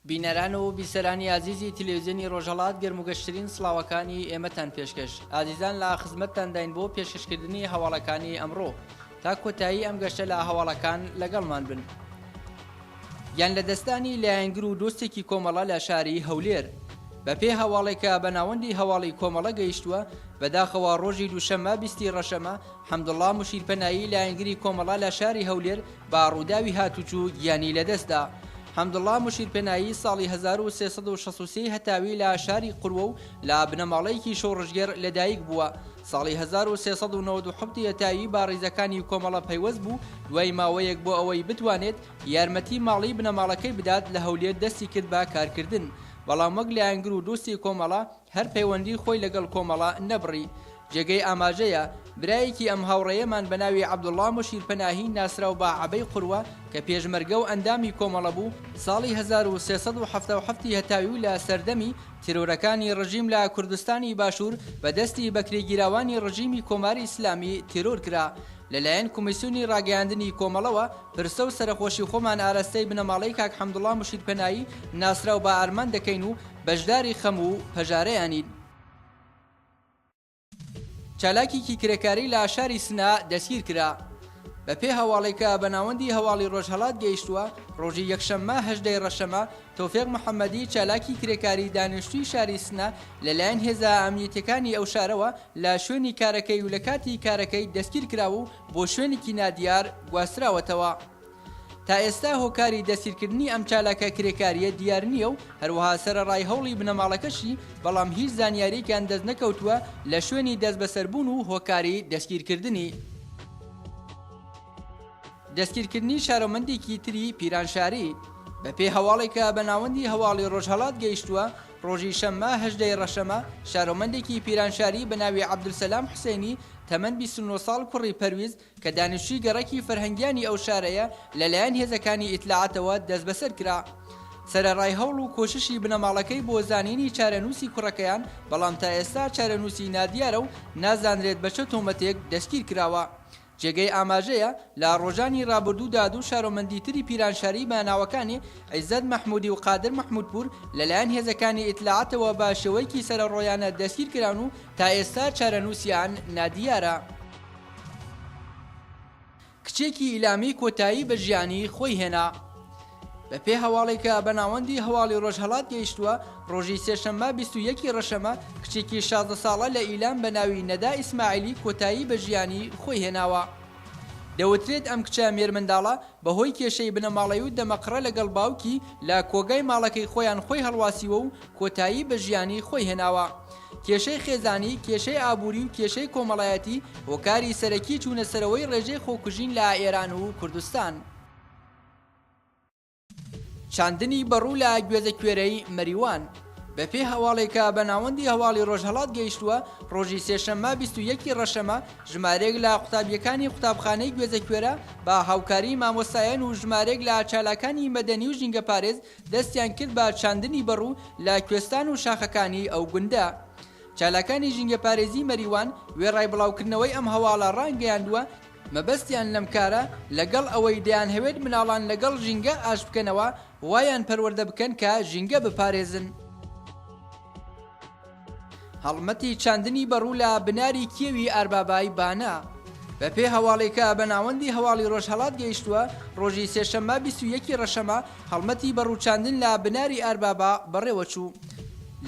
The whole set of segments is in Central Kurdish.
بینەران و بیسەرانی ئازیزی تلێوزیۆنی ڕۆژهەڵات گەرم و گەشترین سڵاوەکانی ئێمەتان پێشکەش. ئازیزان لە خزمەتتانداین بۆ پێشکەشکردنی هەواڵەکانی ئەمڕۆ. تا کۆتایی ئەم گەشتە لە هەواڵەکان لەگەڵمان بن. گیانلەدەستدانی لایەنگر و دۆستێکی کۆمەڵە لە شاری هەولێر. بەپێی هەواڵێک کە بە ناوەندی هەواڵی کۆمەڵە گەیشتووە، بەداخەوە ڕۆژی دووشەممە 20 ی ڕەشەمە، حەمدوڵڵا مشیرپەنایی لایەنگری کۆمەڵە لە شاری هەولێر بە ڕووداوی هاتوچوو گیانی لەدەستدا. حەمدوڵڵا مشیرپەنایی ساڵی 1363 هەتاوی لە شاری قوروە و لە بنەماڵەیەکی شۆڕشگێڕ لەدایک بووە. ساڵی 1397 هەتاوی بە ڕیزەکانی کۆمەڵە پەیوەست بوو، دوای ماوەیەک بۆ ئەوەی بتوانێت یارمەتی ماڵی بنەماڵەکەی بدات لە هەولێر دەستی کرد بە کارکردن، بەڵام وەک لایەنگر و دۆستی کۆمەڵە هەر پەیوەندی خۆی لەگەڵ کۆمەڵە نەبڕی. جێگەی ئاماژەیە، برایەکی ئەم هاوڕێیەمان بە ناوی عەبدوڵڵا مشیرپەناهی ناسراو بە عەبەی قوروە کە پێشمەرگە و ئەندامی کۆمەڵە بوو، ساڵی 1377 ی هەتاوی و لە سەردەمی تیرۆرەکانی ڕژیم لە کوردستانی باشوور بە دەستی بەکرێگیراوانی ڕژیمی کۆماری ئیسلامی تیرۆر کرا. لەلایەن کومیسیونی ڕاگەیاندنی کۆمەڵەوە پرسە و سەرەخۆشی خۆمان ئاراستەی بنەماڵەی کاک حەمدوڵا مشیرپەنایی ناسراو بە ئارمان دەکەین و بەشداری خەم و پەژارەیانین. چالاکێکی کرێکاری لە شاری سنە دەستگیر کرا. بەپێ هەواڵێک کە بە ناوەندی هەواڵی ڕۆژهەڵات گەیشتووە، ڕۆژی یەکشەممە 18 ی ڕەشەمە، تۆفیق محەممەدی چالاکی کرێکاری دانیشتووی شاری سنە لەلایەن هێزە ئەمنیەتیەکانی ئەو شارەوە لە شوێنی کارەکەی و لە کاتی کارەکەی دەستگیر کراوە و بۆ شوێنێکی نادیار گواستراوەتەوە. تا ئێستا هۆکاری دەستگیرکردنی ئەم چالاکە کرێکارییە دیار نییە و هەروەها سەرەڕای هەوڵی بنەماڵەکەشی، بەڵام هیچ زانیارییەکیان دەستنەکەوتووە لە شوێنی دەستبەسەربوون و هۆکاری دەستگیرکردنی. دەستگیرکردنی شارۆمەندێکی تری پیرانشاری. بەپێی هەواڵێک کە بە ناوەندی هەواڵی ڕۆژهەڵات گەیشتووە، ڕۆژی شەممە 18 ی ڕەشەمە، شارۆمەندێکی پیرانشاری بە ناوی عەبدولسەلام حوسێنی تەمەن 29 ساڵ کوڕی پەرویز کە دانیشتووی گەڕەکی فەرهەنگیانی ئەو شارەیە، لەلایەن هێزەکانی ئیتلاعاتەوە دەستبەسەر کرا. سەرەڕای هەوڵ و کۆششی بنەماڵەکەی بۆ زانینی چارەنووسی کوڕەکەیان، بەڵام تا ئێستا چارەنووسی نادیارە و نازانرێت بە چ تۆمەتێک دەستگیر کراوە. جێگەی ئاماژەیە، لە ڕۆژانی ڕابردوودا دوو شارۆمەندی تری پیرانشاری بە ناوەکانی، عیزەت مەحموودی و قادر مەحموودپوور، لەلایەن هێزەکانی ئیتلاعاتەوە بە شێوەیەکی سەرەڕۆیانە دەستگیر کران و تا ئێستا چارەنووسیان نادیارە. کچێکی ئیلامی کۆتایی بە ژیانی خۆی هێنا. بەپێ هەواڵێک کە بە ناوەندی هەواڵی ڕۆژهەڵات گەیشتووە، ڕۆژی سێشەممە 21 ی ڕەشەمە کچێکی 16 ساڵە لە ئیلام بە ناوی نەدا ئیسماعیلی کۆتایی بە ژیانی خۆی هێناوە. دەوترێت ئەم کچە مێرمنداڵە بەهۆی کێشەی بنەماڵەی و دەمەقڕە لەگەڵ باوکی لە کۆگای ماڵەکەی خۆیان خۆی هەڵواسیوە و کۆتایی بە ژیانی خۆی هێناوە. کێشەی خێزانی، کێشەی ئابووری و کێشەی کۆمەڵایەتی هۆکاری سەرەکی چوونە سەرەوەی ڕێژەی خۆکوژین لە ئێران و کوردستان. چاندنی بەڕوو لە گوێزەکوێرەی مەریوان. بەپێی هەواڵێک کە بە ناوەندی هەواڵی ڕۆژهەڵات گەیشتووە، ڕۆژی سێشەممە 21 ی ڕەشەمە، ژمارەیەک لە قوتابییەکانی قوتابخانەی گوێزەکوێرە بە هاوکاریی مامۆستایان و ژمارەیەک لە چالاکانی مەدەنی و ژینگەپارێز دەستیان کرد بە چاندنی بەڕوو لە کوێستان و شاخەکانی ئەو گوندە. چالاکانی ژینگەپارێزی مەریوان وێڕای بڵاوکردنەوەی ئەم هەواڵە ڕانگەیاندووە، مەبەستیان لەم کارە لەگەڵ ئەوەی دەیانهەوێت مناڵان لەگەڵ ژینگە ئاشت بکەنەوە، وایان پەروەردە بکەن کە ژینگە بپارێزن. هەڵمەتی چاندنی بەڕوو لە بناری کێوی ئاربابای بانە. بەپێی هەواڵێک کە بە ناوەندی هەواڵی ڕۆژهەڵات گەیشتووە، ڕۆژی سێشەممە 21 ی ڕەشەمە هەڵمەتی بەڕووچاندن لە بناری ئاربابا بەڕێوەچوو.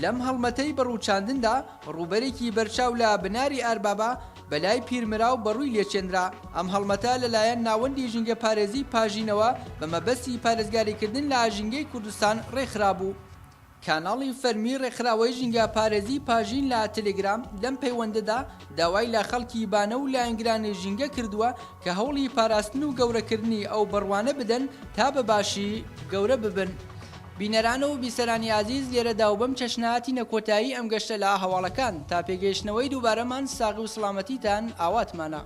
لەم هەڵمەتەی بەڕووچاندندا ڕووبەرێکی بەرچاو لە بناری ئاربابا بەلای پیرمراو بەڕووی لێچێنرا. ئەم هەڵمەتە لەلایەن ناوەندی ژینگەپارێزی پاژینەوە بە مەبەستی پارێزگاریکردن لە ژینگەی کوردستان ڕێکخرابوو. کاناڵی فەرمی ڕێکخراوەی ژینگەپارێزی پاژین لە تلگرام لەم پەیوەندەدا داوای لە خەڵکی بانە و لایەنگرانی ژینگە کردووە کە هەوڵی پاراستن و گەورەکردنی ئەو بەڕوانە بدەن تا بە باشی گەورە ببن. بینەران و بیسەرانی ئازیز لێرەدا و بەم چەشنە هاتینە کۆتایی ئەم گەشتە لە هەواڵەکان تا پێگەیشتنەوەی دووبارەمان ساغی و سڵامەتیتان ئاواتمانە.